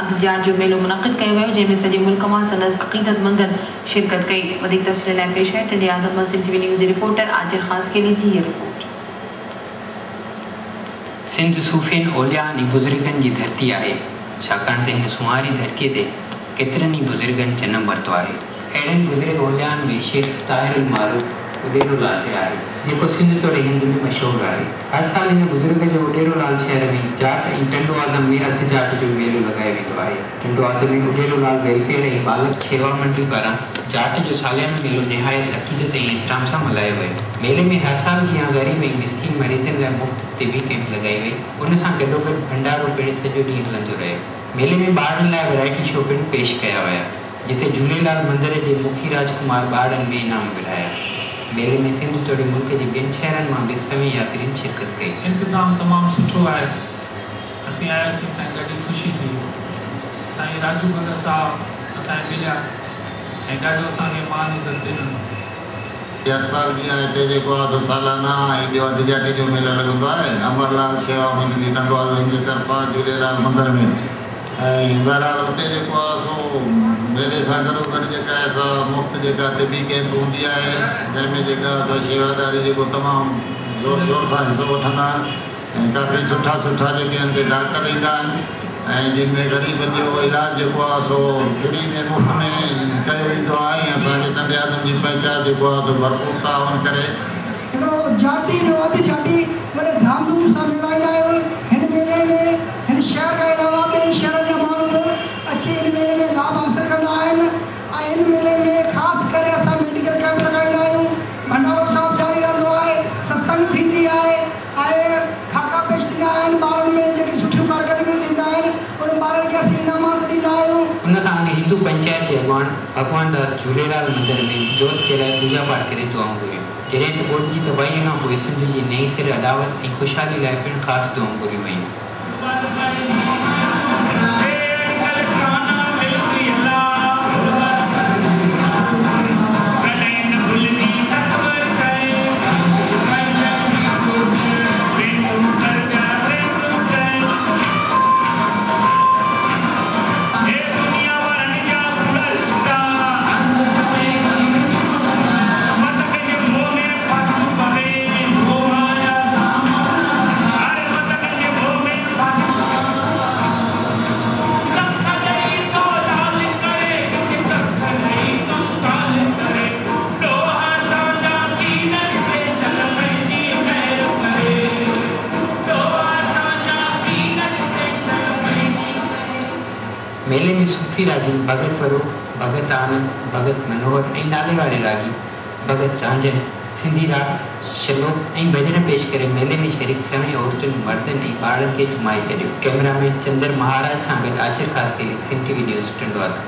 اڌ جاٽ جو ميلو منعقد ڪيو ويو، جنهن ۾ سڄي ملڪ مان سندس عقيدتمندن شرڪت ڪئي. وڌيڪ تفصيل لاء پيش آهي ٽنڊي آدم مان سنڌ ٽي وي نيوز جي رپورٽر عاجر خاصخيلي جي هيء رپورٽ. سنڌ صوفين، اوليائن ۽ بزرگن جي ڌرتي آهي، ڇاڪاڻ ته هن سونهاري ڌرتيء تي ڪيترن ئي بزرگن جنم ورتو آهي. اهڙن بزرگ اوليائن ۾ شيخ طاهر المعروف اڏيرو لال به آهي، جيڪو سنڌ توڙي هند ۾ مشهور آهي. هر سال هن بزرگ جو اڏيرو لال شهر ۾ جاٽ ۽ ٽنڊو آدم ۾ اڌ جاٽ جو ميلو لڳايو ويندو آهي. ٽنڊو آدم ۾ اڏيرو لال ويلفيئر ۽ ٻالڪ شيوا منڊلي پاران جاٽ جو ساليانو ميلو نهايت عقيدت ۽ احترام سان ملهايو ويو. ميلي ۾ هر سال جيان غريب ۽ مسڪين مريضن لاء مفت طبي ڪئمپ لڳائي وئي. ان سان گڏوگڏ ڀنڊارو پڻ سڄو ڏينهن هلندو رهيو. ميلي ۾ ٻارڙن لاء ورائٽي شو پڻ پيش ڪيا ويا، جتي جهوليلال مندر جي مکي راج ڪمار ٻارڙن ۾ انعام ورهايا. ميلي ۾ سنڌ توڙي ملڪ جي ٻين شهرن مان به سوين ياترين شرڪت ڪئي. انتظام تمام سٺو آهي. اسين آياسين سائين ڏاڍي خوشي ٿي. سائين راجو ڀڳت صاحب اسان کي مليا ۽ ڏاڍو اسان کي مان عزت ڏنن. هر سال جيان هتي جيڪو آهي سو سالانه ۽ ٻيو اڌ جاٽي جو ميلو لڳندو آهي امر لال شيوا منڊلي ٽنڊو آدم جي طرفان جهوليلال مندر ۾ ۽ بهرحال اتي جيڪو آهي سو ميلي سان گڏو گڏ جيڪا آهي سا مفت جيڪا طبي ڪئمپ هوندي آهي جنهن ۾ جيڪا سا شيواداري جيڪو تمام زور شور سان حصو وٺندا آهن ۽ ڪافي سٺا سٺا جيڪي آهن سي ڊاڪٽر ايندا آهن ۽ جن ۾ غريبن جو علاج جيڪو آهي سو فري ۾ مفت ۾ ڪيو ويندو آهي ۽ اسان جي ٽنڊي آدم جي پنچائت جيڪو آهي سو ڀرپور تعاون ڪري. هڪڙو جاٽي ٻيو اڌ جاٽي وڏي ڌام ڌوم سان ملهائيندا آهيون. هن ميلي ۾ هن شهر کان علاوه ٻين شهرن جا ماڻهو به اچي هن ميلي ۾ لاڀ حاصل ڪندا آهن ۽ هن ميلي ۾ خاص ڪري اسان ميڊيڪل ڪئمپ لڳائيندا آهيون. ڀنڊارو صاحب جاري رهندو آهي، ستسنگ ٿيندي آهي. ۽ خاڪا پيش ٿيندا آهن، ٻارن ۾ جيڪي سٺيون ڪارڪردگيون ڏيندا آهن انهن ٻارن کي اسين انعامات ڏيندا آهيون. ان کان اڳ هندو پنچائت جي اڳواڻ ڀڳوان داس جهوليلال مندر ۾ جوت جلائي پوڄا پاٺ ڪري دعائون گهريون. جڏهن ته ٻوڏ جي تباهيء کان پوء سنڌ جي نئين سر اڏاوت ۽ خوشحالي لاء پڻ خاص دعائون گهريون ويون. ميلي ۾ صوفي راڳين ڀڳت ورو، ڀڳت آنند، ڀڳت منوهر ۽ ناليواري راڳي ڀڳت رانجهن سنڌي راڳ، شلوڪ ۽ ڀڄن پيش ڪري ميلي ۾ شريڪ سوين عورتن، مردن ۽ ٻارڙن کي جهومائي ڇڏيو. ڪئميرا مين چندر مهاراج سان گڏ آچر خاصخيلي، سنڌ ٽي وي نيوز، ٽنڊوآدم.